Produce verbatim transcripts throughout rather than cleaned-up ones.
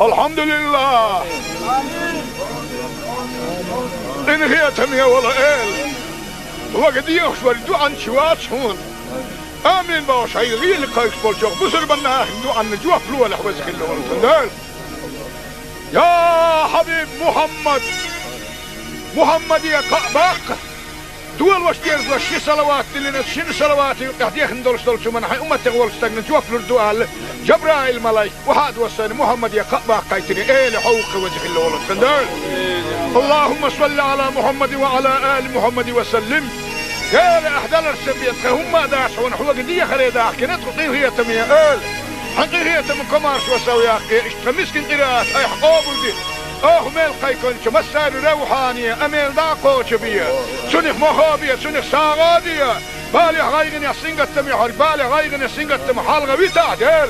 Алхьамдулиллах! Къинхетаме вола Эла, хьога дехаш вар дуӀанча вац хьона. Амин бохуш, хьайга гӀийла кхайкхаш болчох бусурбанна ахин дуӀанна жоп лолахь, веза хилла волу тхан Дела. Я хьабиб Мухьаммад! Мухьаммаде кхаъ баккха! Долош дезалаш ши салават диллина, шина салавата юкъехь дехна долуш долчу хӀуманна хьайн умматех волчу стагна жоп лур ду аьлла, Жабраил-малайк охьа а доссийна, Мухьаммаде кхаъ баккхийтина, Эла, хьо ву-кх веза хилла волу тхан Дела. Аллахумма салли Ӏала Мухьаммадин ва Ӏала али Мухьаммадин ва саллим. Эла, ахь даларца бен тхан хӀумма а дац хьуна, хьога дехаре дахкина тхо, къинхетаме Эла. Хьан къинхетаман комаршо сов яккхий, иштта тхан мискин къираат айхьа къобалде. Оха мел кхайкхинчу массарна равхьане, амел дӀа а кхочу бе. Цунах мохо бе, цунах сагӀа а де. Балехь, гӀайгӀанехь, сингаттамехь верг, балех, гӀайгӀанех, сингаттамах хьалха витахь, Дела.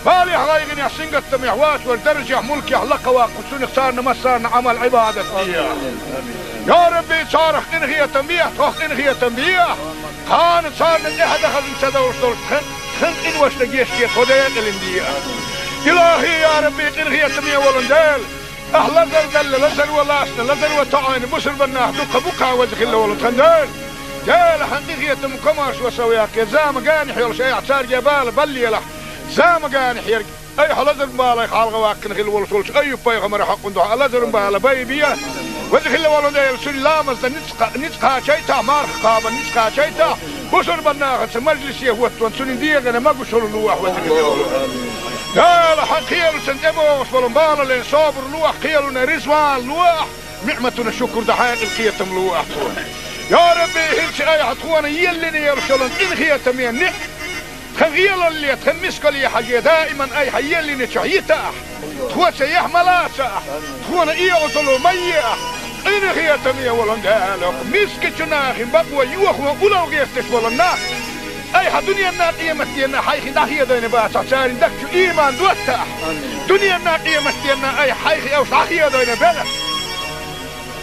Балехь, гӀайгӀанехь, сингаттамехь воцу верг даржехь, мулкехь лакхаваккха, цунах царна массарна Ӏамал-Ӏибадат де. Я Рабби, царах къинхетам бехь, тхох къинхетам бехь. Кхана царна тӀаьхьа дан хазна ца довш долуш тхан, тхан къиношна гечде, тхо декъалина де. Илахи, я Рабби, къинхетаме волу Дела. Ахь лазар далла, лазар ван лаьцна, лазар ван тоьӀна бусурбан нах дуккха бу-кх, веза хилла волу тхан Дела. Дела, хьан къинхетаман комаршо сов яккхий, зама генахь йолуш айхьа цаьрга бала баллалахь. Зама генахь ерг айхьа лазар балех хьалха ваккхина хилла волуш волчу Айюб-пайхамаран хьокъун дуьхьа лазаран бала байбе. Веза хилла волу Дела, цуьнан ламазна ницкъ, ницкъ кхачийтахь, марха кхабарна ницкъ кхачийтахь, бусурбан нахаца мажлисе хӀоттаван, цуьнан дегӀана могушалла лолахь, веза хилла волу Дела. Хьан кхелашна тӀебогӀуш болу балале собар лолахь, кхелана резаван лолахь, ниӀматана шукур дан хьекъал, кхетам лолахь тхуна. Я Рабби, хӀинца айхьа тхуна еллина йолуш йолу къинхетаме ниӀ-, тхан гӀелалле, тхан мискалле хьажий, даиман айхьа еллинчохь йитахь, тхоца яхь ма лацахь, тхуна оьгӀазло ма ехь, къинхетаме волу Дела, мискачу нахана бакъо йохо улал гӀерташ болу нах. Айхьа дуьненна, къематденна хьайх дӀахедийна бацахь, церан дагчу ийман доттахь. Дуьненна, къематденна айхьа хьайх уьш дӀахедийна белахь.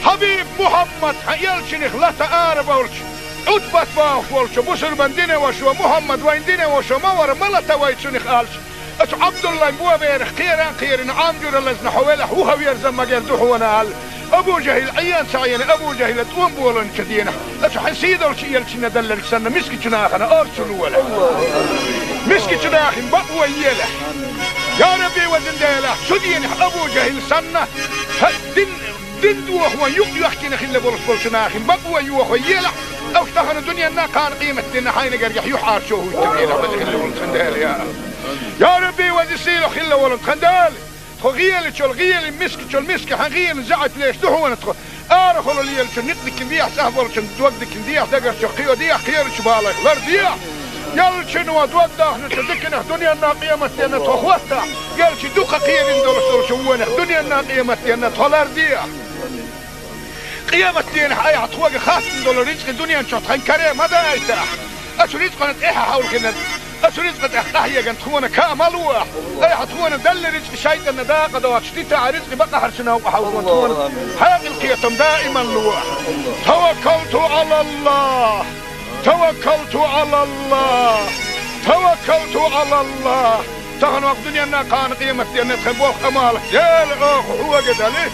Хьабиб Мухьаммад, хьан элчанах лата ара болчу, Ӏутбат бохуш волчу бусурбан динан вашас: «Мухьаммад вайн динан ваша ма вара, ма лата вай цунах», – аьлча, оцу Ӏабдуллайн боберах кхеран а кхерина, Ӏам жуьра лазна хьо велахь, вуха верза магар ду хьуна аьлла, Абу ЖахӀил Ӏен ца Ӏийна, Абу ЖахӀила тӀом боланчу денахь, оцу хьан сийдолчу элчанна делларг санна, мискачу нахана орцу лолахь. Мискачу нахана бакъо елахь. Я Рабби, везан Дела, цу денахь Абу ЖахӀил санна, хьан дин, дин дохо юкъ йоьхкина хилла болуш болчу нахана бакъо йохо елахь, уьш тахана дуьненна, кхана къематденна хьайна гергахь юьхьӀаьржо хӀуттабелахь, веза хилла волу тхан Дела, я. Я Рабби, веза сийлахь хилла волу тхан Дела. Тхо гӀелачул гӀелин, мискачул миска хьан гӀелин заьӀап леш ду хьуна тхо. Арахула лелачун никъ дикина дехьа, цӀахь болчун дог дикина дехьа, дагарчух кхийо дехьа, кхерачу балех лар дехьа. Ялчуьнан дог дахначу диканах дуьненна, къематденна тхо хӀоттахь, ялчи дукха кхерина долуш долчу вонах дуьненна, къематденна тхо лар дехьа. Къематденахь айхьа тхоьга хаттам долу рицкъа дуьнен чохь тхан каре ма дайтахь. Оцу рицкъана тӀаьхьа хьовлхина, оцу рицкъа тӀехь къахьеган тхуна ка ма лохь. Айхьа тхуна делла рицкъа шайтӀанна дакъа доцуш дитахь, рицкъа бакъахьарчу новкъа хьовлхо тхуна хьекъал, кхетам даиман лохь. Таваккалту Ӏалаллах! Таваккалту Ӏалаллах! Таваккалту Ӏалаллах! Тахана ваха дуьненна, кхана къематденна тхан болх, Ӏамал, Дела, оха хьоьга дали.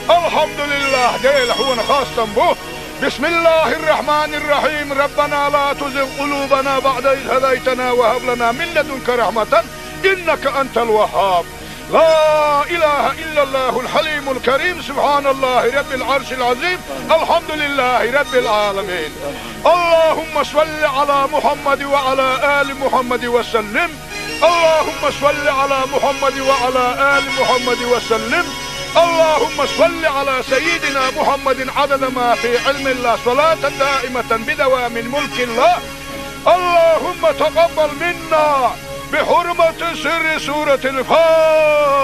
Алхьамдулиллах, Дела, хьуна хастам бу. Бисмиллахир-рахманир-рахим. Раббана ла тузигъ къулубана баъда из хӀадайтана ва хӀаб лана мин ладунка рахьматан, иннака антал ваххаб. Ла илаха иллаллахул хьалимул карим. Субханаллахи раббил Ӏаршил Ӏазим. Алхьамдулиллахи раббил Ӏаламин. Аллахумма салли Ӏала Мухьаммад ва Ӏала али Мухьаммад ва саллим. اللهم صل على محمد وعلى آل محمد وسلم. اللهم صل على سيدنا محمد عدد ما في علم الله، صلاة دائمة بدوام ملك الله. اللهم تقبل منا بحرمة سر سورة الفاتحة.